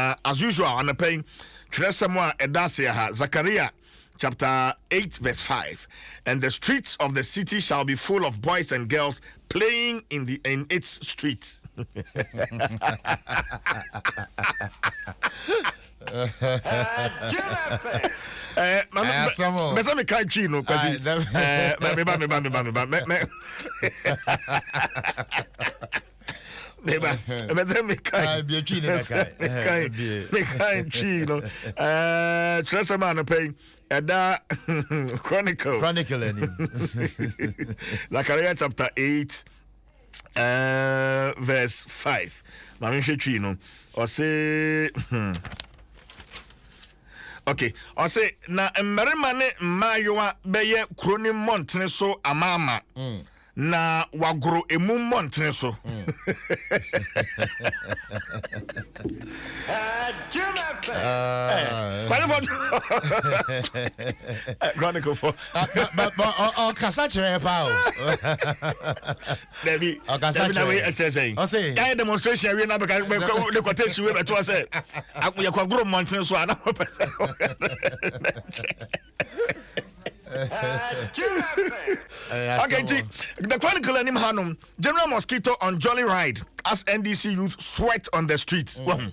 Na as usual anɔpa yi twerɛsɛm a ɛda ase ha Zakaria chapter 8 verse 5 and the streets of the city shall be full of boys and girls playing in the in its streets. Mɛsɛ meka twi no kwasi meba meba meba meba meba mɛsɛ meka meka twi no kyerɛ sɛ ma anɔpa yi ɛda chronicle chronicle anim Zechariah chapter 8 verse 5 ma menhwɛ twi no ɔse okay ɔse na mmarima ne mmaayewa bɛyɛ kuro ne mmɔntene so amaama mm. Na wagoro emu mmɔntene so. Chronicle fo. Ɔkasa kyerɛ paa o. Dabi. Ɔkasa kyerɛ. Dabi na wei ɛkyerɛ sɛn. Ɔse. Yɛayɛ demonstration awie na bɛka bɛka de quotation wei bɛto sɛ yɛkɔgoro mmɔntene so a na wɔpɛ sɛ. Okay, nti the Chronicle anim hanom General Mosquito on jolly ride as NDC youth sweat on the streets. Wahu.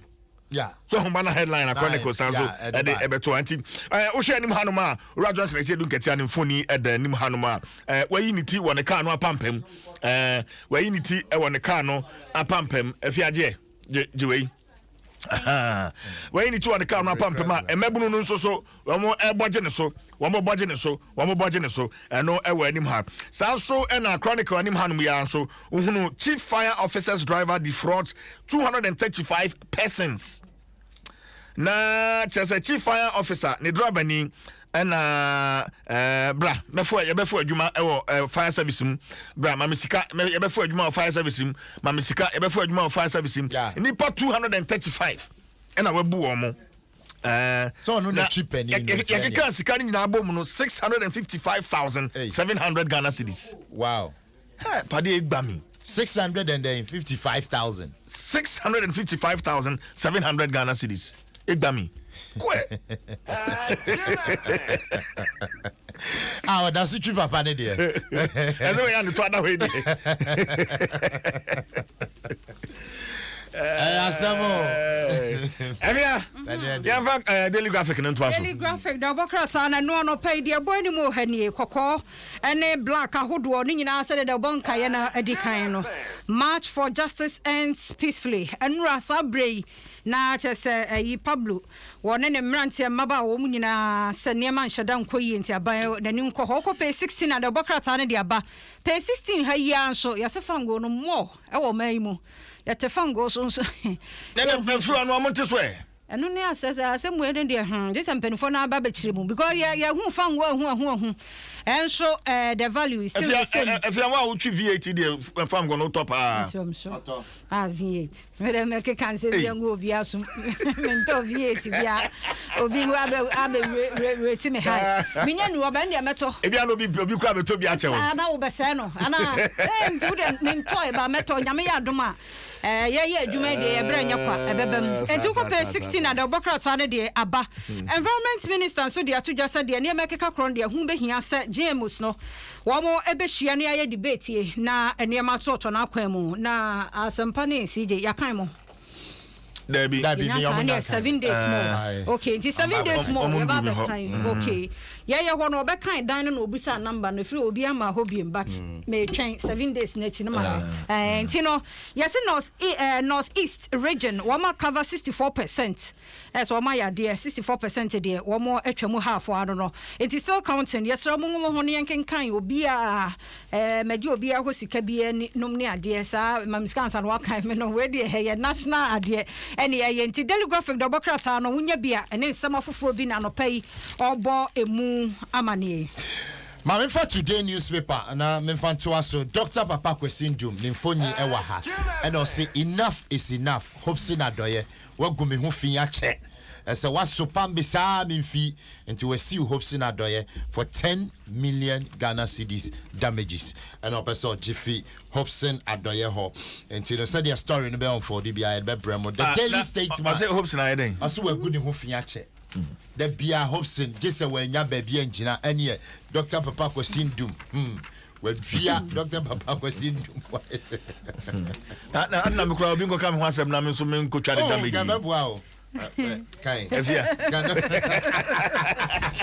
Yeah. So ho bana headline a Chronicle san so ɛde ɛbɛto nti wohwɛ anim hanom a Owura Johnson ɛsɛ edu nketea ne mfoni ɛda anim hanom a wayi ne ti wɔ ne kaa no apampam wayi ne ti wɔ ne kaa no apampam afi agyeɛ gye gye wei. Wɔyi ne ti wɔ ne kaa no apampam a mmabunu no nso so wɔn ɛbɔ gye ne so wɔn bɔ gye ne so wɔn bɔ gye ne so ɛno ɛwɔ anim ha saa nso ɛna Chronicle anim hanom yi ara nso wohunu chief fire officers driver defrauds 235 persons na kyerɛ sɛ chief fire officer ne driver ni ɛna ɛɛ bra mɛfo yɛbɛfo adwuma ɛwɔ ɛɛ fire service mu bra maame sika yɛbɛfo adwuma wɔ fire service mu maame sika yɛbɛfo adwuma wɔ fire service mu nipa 235 ɛna wabu wɔn mo ɛɛ sɛ ɔno na twi panyin no yɛkeka sika no nyinaa bɔ mu no 655,700 Ghana cedis. Wow. Hey, pade egba mi. 655,000. 655,700 Ghana cedis. Egba mi. Kwe. Ah, ɔda so twi papa ne deɛ. Ɛsɛ wɔ yɛ anoto ada hɔ yi deɛ. Ɛyɛ asɛm o. Ɛbia yɛmfa Daily Graphic no ntoa so. Daily Graphic deɛ ɔbɔ krataa no ɛno anɔpa yi deɛ ɛbɔ anim wɔ ha nie kɔkɔɔ ne black ahodoɔ ne nyinaa sɛdeɛ deɛ ɔbɔ nkaeɛ no adi kan no March for Justice ends peacefully ɛnora saa berɛ yi na kyerɛ sɛ ɛyi Pablo wɔne ne mmeranteɛ mmabaawa wɔn nyinaa sɛ nneɛma nhyɛ da nkɔ yie nti aban n'ani nkɔ hɔ wokɔ page 16 a deɛ ɔbɔ krataa no de aba page 16 ha yi ara nso yɛse fangoo no more ɛwɔ ɔman yi mu yɛte fangoo so nso Na na mfiri ano ɔmo nte so ɛ. Ɛno ne asɛ sɛ asɛm wei no deɛ hmm gye sɛ mpanimfoɔ no aba bɛkyerɛ mu because yɛ yɛhu fango ahu ahu ahu ɛnso eh, the value is still the same. Ɛfia wo a wotwi V8 deɛ fango no wotɔ paa. Nsuom so ah V8 mede mɛkeka nsɛm bi angu obi asom mentɔ V8 bia obi mu abɛ abɛ reti me high menya nu ɔbɛn deɛ mɛtɔ. Ebi ano obi obi kura bɛtɔ bi akyɛ wo. Saa na wobɛsɛe no ana eh nti wo deɛ mentɔ ɛba mɛtɔ nyame yɛ adom a. Eh, yɛyɛ adwuma yi deɛ yɛbrɛ nyɛ kwa, ɛbɛba mu. Enti wokɔ page 16 a, deɛ ɔbɔ krataa no deɛ aba. Environment Minister nso de ato dwa sɛ deɛ nneɛma ɛkeka korɔ no deɛ ɛho bɛhia sɛ GMOs no wɔn bɛhyia ne ayɛ debate yi na nneɛma atotɔtɔ n'akwan mu. Na Asɛmpa ne CJ, yɛakan mo? Dabi. Dabi, me ɔmo nka. 7 days more. Okay, nti 7 days more yɛba abɛkan. Okay. Yɛyɛ hɔ no ɔbɛkan dan no na obisaa number no ɛfiri obi ama hɔ biem but metwɛn 7 days no akyi no ma ɛɛ nti no yɛse north eh, north east region wɔn acover 64% ɛsɛ wɔn ayɛ adeɛ 64% deɛ wɔn atwa mu half ano no nti still counting yɛsrɛ mo mo ho ne yɛnkenkan obiara ɛɛ mɛgye obiara hɔ sika bi ani nom ne adeɛ saa ma me sika ansa na wakan me no wei deɛ ɛyɛ national adeɛ ɛne ɛyɛ nti Daily Graphic deɛ ɔbɔ krataa no wonya bi a ɛne nsɛm afoforɔ bi na anɔpa yi ɔbɔ emu amaneɛ. Ma memfa Today newspaper na memfa ntoa so. Dr. Papa Kwesi Nduom ne mfonyi ɛwɔ ha, ɛna ɔse, "Enough is enough. Hopeson Adorye, wagu me ho fi akyɛ. Ɛsɛ wasopa mbesaa memfi." Nti wasue Hopeson Adorye for 10 million Ghana cedis damages, ɛna ɔpɛ sɛ ɔgye fi Hopeson Adorye hɔ. Nti no, sɛdeɛ story no bɛ unfold biara, yɛde bɛbrɛ mo. The Daily Statement. Ɔsɛ Hopeson ayɛ dɛn? Ɔsɛ wagu ne ho fi akyɛ. Da bia Hopeson gye sɛ wanya baabi angyina. Ɛneɛ Dr Papa Kwasi Nduom, wadua Dr Papa Kwasi Nduom. Na me koraa obi nkɔka me ho asɛm na me nso menkɔtwa ne damage yi. Bɛboa o kan. Afia.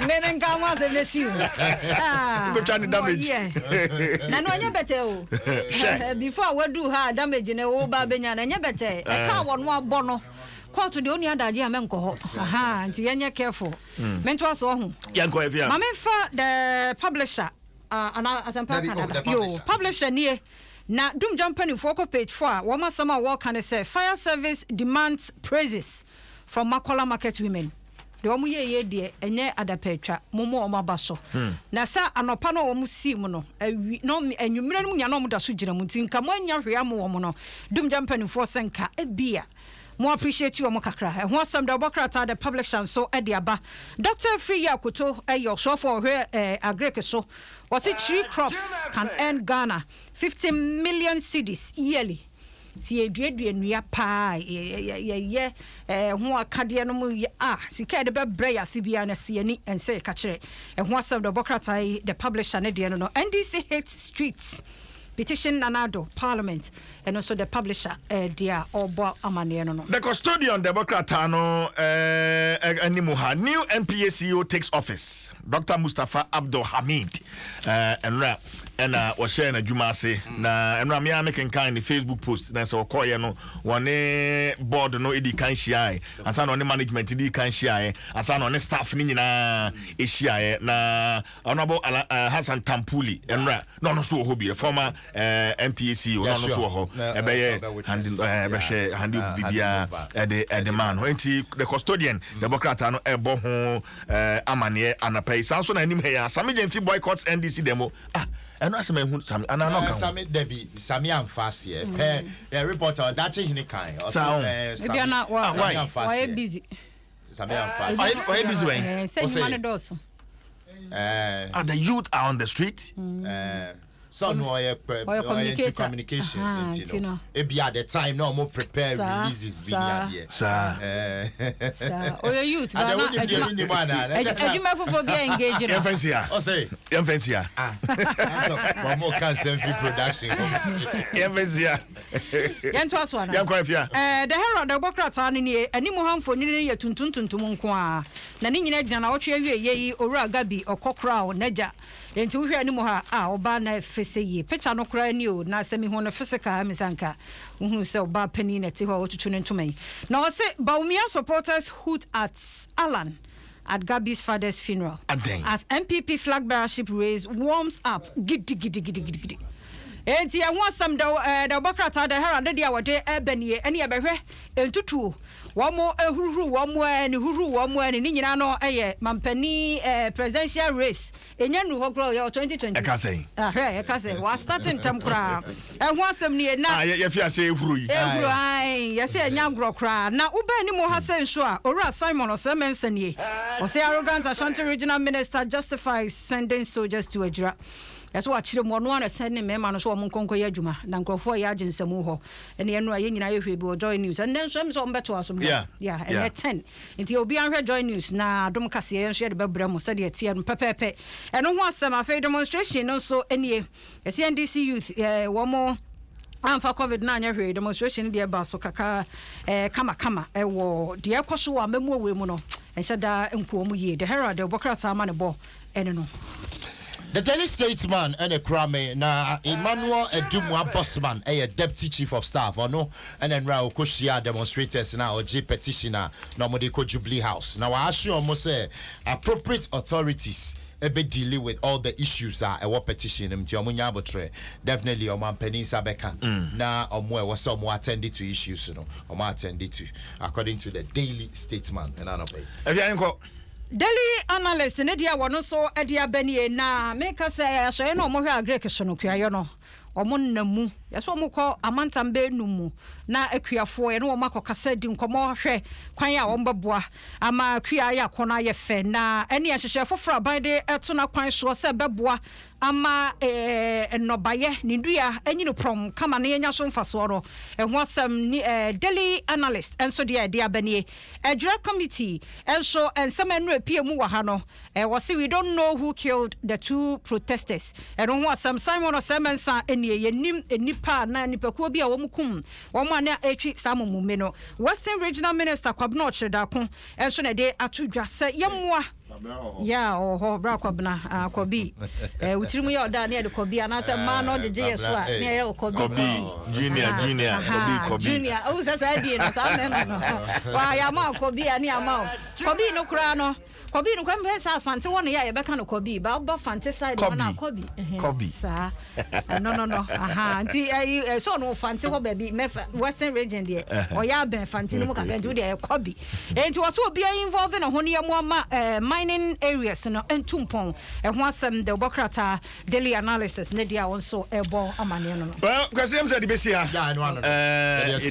Meme nka ho asɛm no si o. Nkotwa ne damage. Na no ɛnyɛ bɛtɛ o. Hwɛ. Before a wadu ha a, damage ne wo ba bɛnya no ɛnyɛ bɛtɛ. Ɛka wɔ no abɔ no court deɛ, ɔnua adagye a mɛnkɔ hɔ. Aha, nti yɛnyɛ careful. Mentoa so ɔho. Yɛnkɔ, Afia. Ma memfa The Publisher ana Asɛmpa Dabi, oh, Canada The yo Publisher. Publisher nie na dumgya mpanimfoɔ kɔ page 4 a, wɔn asɛm a wɔreka ne sɛ fire service demands praises from Makola Market women. Deɛ wɔn yɛ yie deɛ, ɛnyɛ adapɛtwa mo mo wɔn aba so. Na sɛ anɔpa no a wɔn sii mu no, awi na anwummerɛ no mu nya na wɔn da so gyina mu, nti nka mo anya hwee ama wɔn no. Dumgya mpanimfoɔ sɛ nka ebia mo appreciate wɔn kakra. Ɛho asɛm da ɔbɔ krataa The Publisher nso de aba. Dr Afriyie Akoto ɛyɛ ɔsoafoɔ a ɔhwɛ agric so. Wɔsi tree crops can earn Ghana 50 million cedis yearly. Si yɛduadua nnua paa, yɛyɛ ho akadeɛ no mu a, sika yɛde bɛbrɛ yɛ afe biara no si ani ɛnsɛ yɛka kyerɛ. Ɛho asɛm da ɔbɔ krataa yi The Publisher ne deɛ no. NDC hits streets, petition Nana Addo parliament. Ɛno nso The Publisher deɛ a ɔrebɔ amanneɛ no. The Custodian Democrat no anim ha, new NPA CEO takes office, Dr Mustapha Abdul Hamid. Ɛnora ɛna wɔhyɛ n'adwuma ase, na ɛnora mmea mekenkan ne Facebook post na sɛ wɔkɔɔyɛ no, wɔne board no di kan hyiaeɛ ansa na ɔne management di kan hyiaeɛ ansa na ɔne staff no nyinaa hyiaeɛ. Na Honorable Hassan Tampuli ɛnora na ɔno nso wɔ hɔ bi, former NPA CEO, na ɔno nso wɔ hɔ ɛbɛyɛ handi ɛbɛhwɛ handi biribiara ɛde maa no. Nti The Custodian Democrat no ɛbɔ ho amaneɛ anapa yi. Saa nso na anim ha yi a, Sammy Gyamfi boycotts NDC demo. Ah, ɛno asɛm ɛhu Sammy anaa na ɔka ho? Sammy dabi, Sammy amfa aseɛ pɛ ɛ reporter ɔdakye hene kan. Saa o. Ebia na Sammy amfa wayɛ aseɛ. Busy. Sammy amfa aseɛ. Ɔyɛ busy wɛn? Sɛ nnwuma no dɔɔso. Ah, the youth are on the street. Sɛ ɔno ɔyɛ pɛ Ɔyɛ ɔyɛ into communicator. Communications. Nti nti no no. ebi at the time na ɔmo prepare releases bi ni adeɛ. Saa, ɔyɛ youth ba Ada na wo nim deɛ mi nim ana. Adwuma foforɔ bi a engage no. Yɛmfa nsi ha. Ɔsɛ Yɛmfa nsi ha. Ah, wɔn ka nsɛm fi production hɔ. Yɛmfa nsi ha. Yɛntoa so ana? Yɛnkɔ, Afia. The Herald ɛbɔ krataa no nie. Anim ha mfonini no yɛ tuntum tuntum nko a, na ne nyinaa gyina na wɔtwe awie yɛ yi. Owura Gabi ɔkɔ koraa n'agya, nti wohwɛ anim ha a, ɔbaa na ɛfɛ sɛ yie. Picture no koraa ni o, na sɛ mehu no physical mi sɛ anka wohunu sɛ ɔbaa panin na ɛte hɔ a wɔtutu ne ntoma yi. Na ɔse Bawumia supporters hoot at Alan at Gabby's father's funeral. Aden. As NPP flag bearership race warms up gidigidigidigidi. Enti ɛho asɛm da da ɔbɔ krataa The Herald deɛ a wɔde ɛbɛ nie. Ɛne ɛbɛhwɛ ntutuo wɔn mo ehuruhuru wɔn mo ani huruhuru wɔn mo ani ne nyinaa no ɛyɛ mampanin presidential race. Enya nu hɔ koraa, ɔyɛ 2020. Ɛka sɛn? Ahwɛ, ɛka sɛ wa start ntɛm koraa. Ɛho asɛm nie na Ah, yɛfi ase ehuro yi. Ehuro ae, yɛsɛ ɛnya agorɔ koraa. Na wobaa anim ha sɛ nso a, Owura Simon Osei Mensah nie. Ɔsɛ arrogant Ashanti Regional Minister justifies sending soldiers to Ejura. Yɛsɛ wakyerɛ mu, ɔno ara sɛ ne mmarima no so wɔn nkɔnkɔ yɛ adwuma na nkurɔfoɔ yɛ agye nsɛm hɔ. Ɛne ɛno a yɛn nyinaa yɛhwɛ bi wɔ Joy News. Ɛnɛ nso ɛm sɛ wɔn bɛto aso mu. Yeah, ɛnɛ 10. Nti obi ahwɛ Joy News na Adom kaseɛ yɛn nso yɛde bɛbrɛ mo sɛdeɛ ɛteɛ no pɛpɛɛpɛ. Ɛno ho asɛm. Afei demonstration no nso nie. Yɛsɛ NDC youth wɔn amfa COVID no anyɛ hwee. Demonstration deɛ ba so kaka kamakama. Ɛwɔ deɛ ɛkɔ so wɔ amamuo wei mu no, ɛnhyɛ daa nkuo mu yie. The Herald ɛbɔ krataa ma ne bɔ ɛne no. The Daily Statesman ɛna kura me na Emmanuel Adumua Bossman ɛyɛ deputy chief of staff. Ɔno ɛna nnura ɔkɔhyia demonstrators na ɔgye petition a na wɔde kɔ Jubilee House, na wɔahyɛ wɔn sɛ appropriate authorities ɛbɛ deal with all the issues a ɛwɔ petition no mu, nti ɔmo nya abotire. Definitely ɔmo ampanin nsa bɛka na ɔmo ɛwɔ sɛ ɔmo attend to issues no, ɔmo attend to, according to the Daily Statesman ɛna anɔpɛ yi. Ɛfi ayinkɔ. Daily Analyst ne deɛ wɔno nso de aba nie. Na meka sɛ ahyɛeɛ no a wɔhwɛ agric so no, kuayɔ no, wɔn nna mu. Yɛsɛ wɔn kɔ amantam bɛyɛ num mu na akuafoɔ yɛne wɔn akɔkasa di nkɔmmɔ hwɛ kwan a wɔn bɛboa ama kua ayɛ akɔnɔ ayɛ fɛ. Na ɛne nhyehyɛe foforɔ aban de ɛto n'akwan soɔ sɛ bɛboa ama nnɔbaeɛ ne nnua anyini prɔm kama na yɛanya so mfasoɔ no, ɛho asɛm ne Daily Analyst nso deɛ ɛde aba nie. Adwira Committee nso nsɛm a ɛno ɛpue mu wɔ ha no, wɔse we don't know who killed the two protesters. Ɛno ho asɛm Simon Osei Mensah nie, yɛnnim nnipa anaa nnipakuo bi a wɔn kum wɔn a na ɛretwi saa amammume no. Western Regional Minister Kwabena Ɔkyere-Darko nso na ɛde ato dwa sɛ yɛmmoa. Yeah, ɔwɔ hɔ bra Kwabena, ah, Kɔbi. Eh, wo tirim yɛ ɔda ne yɛde Kɔbi anaasɛ mmaa no gyegye yɛ so a ne yɛyɛ wɔ Kɔbi. Kɔbi, junior, junior, Kɔbi, Kɔbi. Junior, owu sɛ saa die no saa mmarima no. Wa yɛama wo Kɔbi a ne yɛama wo. Kɔbi no koraa no, Kɔbi no koraa mepɛ sɛ Asante hɔ no yɛ a yɛbɛka no Kɔbi, ba woba Fante side hɔ no a Kɔbi. Kɔbi. Saa. Ɛno no no. Aha, nti ɛyi sɛ ɔno wɔ Fante hɔ baabi, mɛfa Western region deɛ, ɔyɛ abɛn Fante no mu kakra nti wo deɛ ɛyɛ Kɔbi. Enti wɔ sɛ obiara involve ne ho ne yɛmoa ma eh, mining areas no ntu mpɔn. Ɛho asɛm de wobɔ krataa Daily Analysis ne deɛ a wo nso ɛbɔ amaneɛ no no. Well, Kwasi, ɛm sɛ de bɛsi ha. Yeah, ɛno ano no. Eh, Yɛde asi.